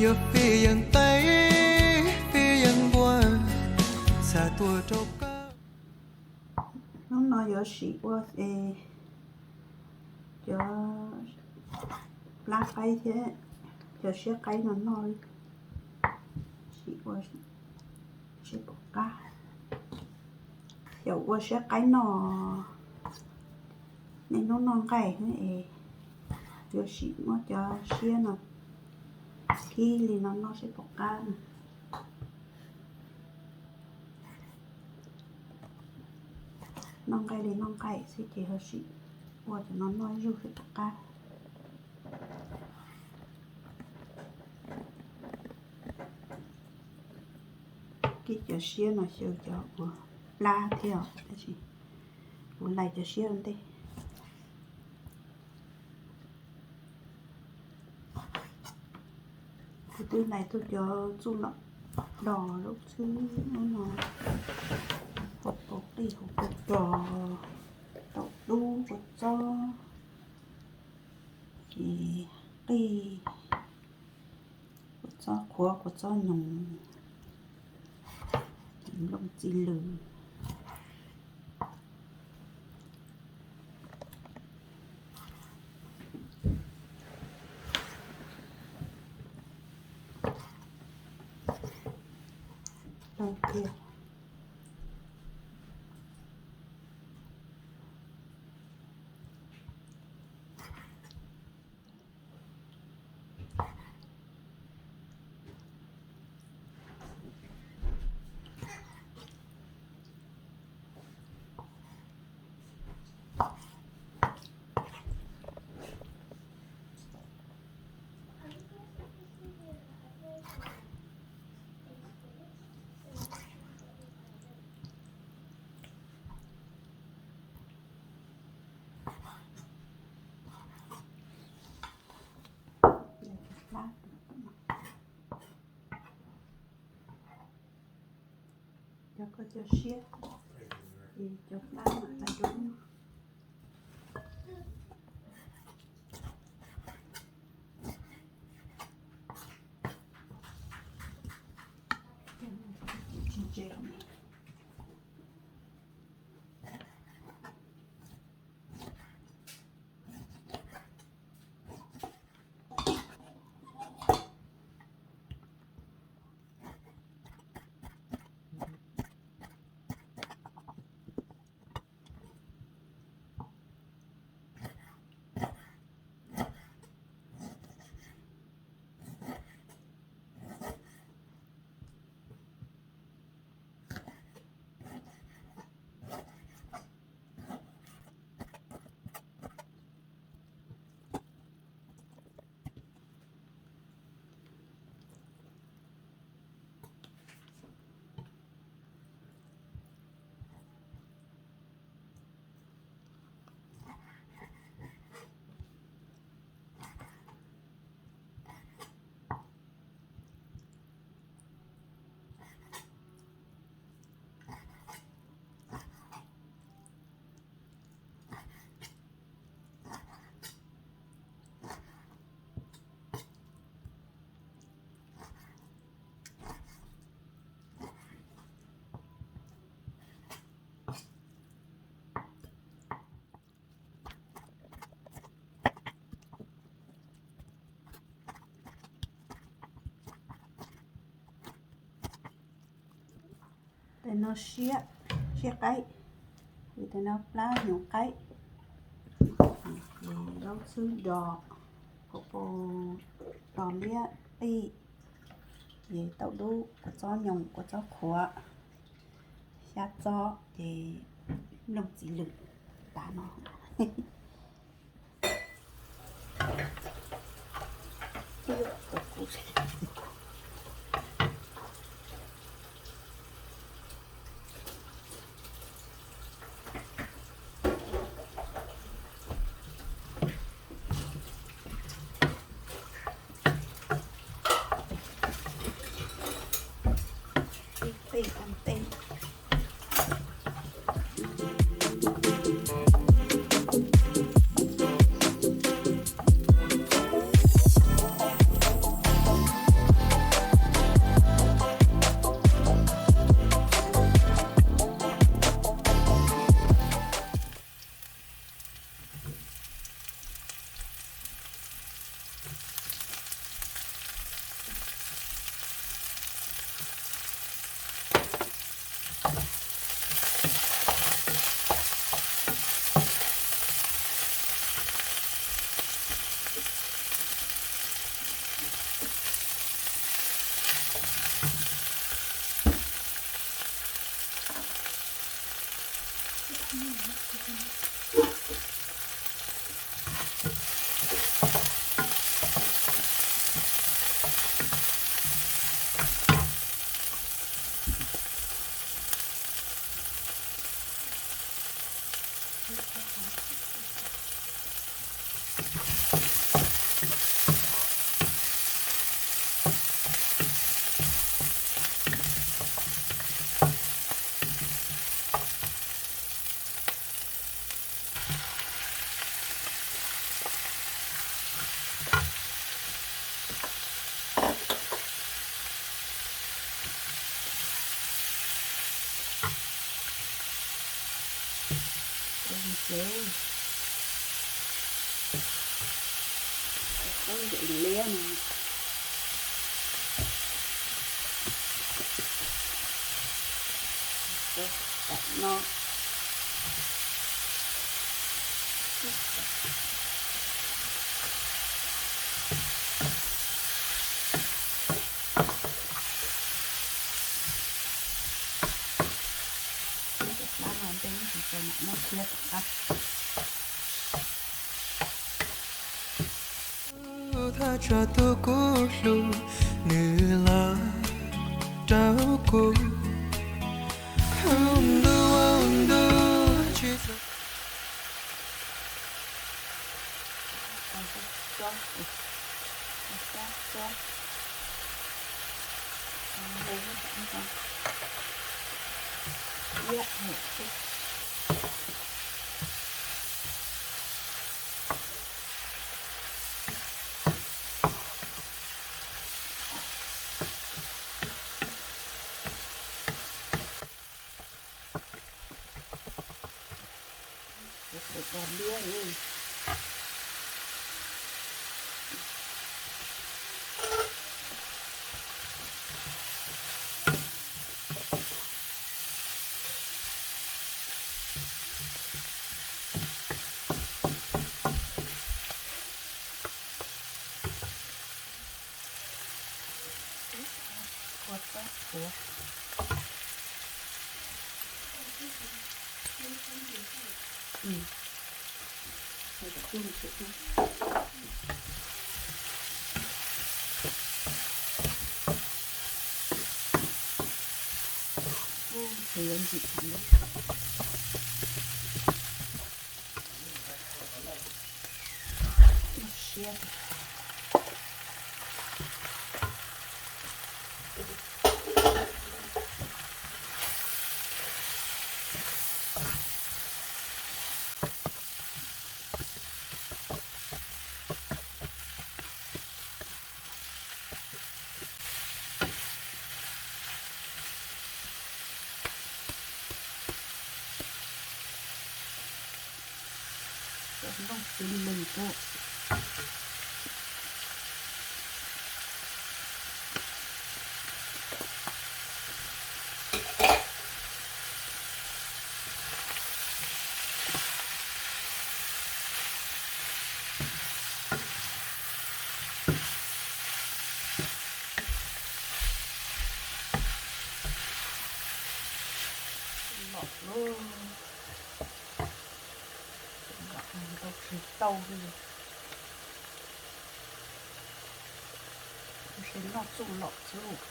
Yuav fij yees qaib, fij yees npua, xa tuaj rau koj. Hnub no yuav sim ua cov plab qaib thiab cov siab qaib no noj, sim ua seb puas qab. Cov ua siab qaib noj, niaj hnub noj nqaij es yuav sim muab cov siab no kib li no noj seb puas qab. Noj nqaij li noj nqaij xwb ces ho sim ua cov no noj ib zaug seb puas qab. Kib cov siab no xyaw cov uas plab thiab os, tab sis kuv lais cov siab ua ntej. Kuv twb lais tau cov txuj lom dos lub xwb no, hauv paus qij, hauv paus ros, taum dub, kua txob, ces qij, kua txob qhuav, kua txob nyoos, nplooj txiv lws. Cov koj cov siab, cov plab mam lais rau ub. Tes no siab, siab qaib, tes no plab nyoos qaib, ces zaub xwb dos, kaum pua, tos liab qij, ces taum dub, kua txob nyoos, kua txob qhuav, xyab txob, ces nplooj txiv lws, tas no. Ces kub ntim liab no. Tam no. Dab no tej lub tsis tau mam muab tshiab tom qab. Thaj tsam tuaj kuv hlub, nws los rau kuv. Ntuj, ntuj, tsis txawj. Ua txob puav. Ub, ces yuav ntsim heev. Siab. Nplooj txiv lws tuaj. Lom lauj. Tau tsis tau li. Ntshe noj txuj lom xwb.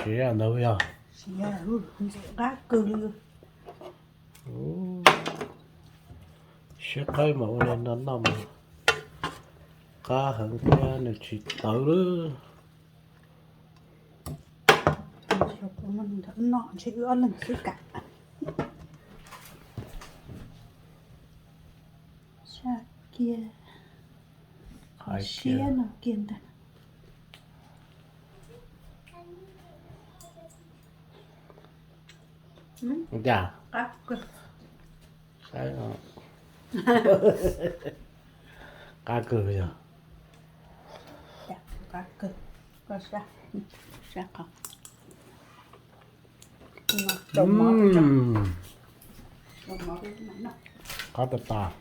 Siab ntawd yog. Siab, ntxim qab kawg li. Siab qab mas ua li no noj mas qab heev thiab nws tsis tawv lawm. Noj ntshe wb ob leeg xwb kam. Saj kiag qhov siab no kiag ntag. Cas? Qab kawg. Qab kawg yog. Qab kawg. Saj qhov. Qab tas tas.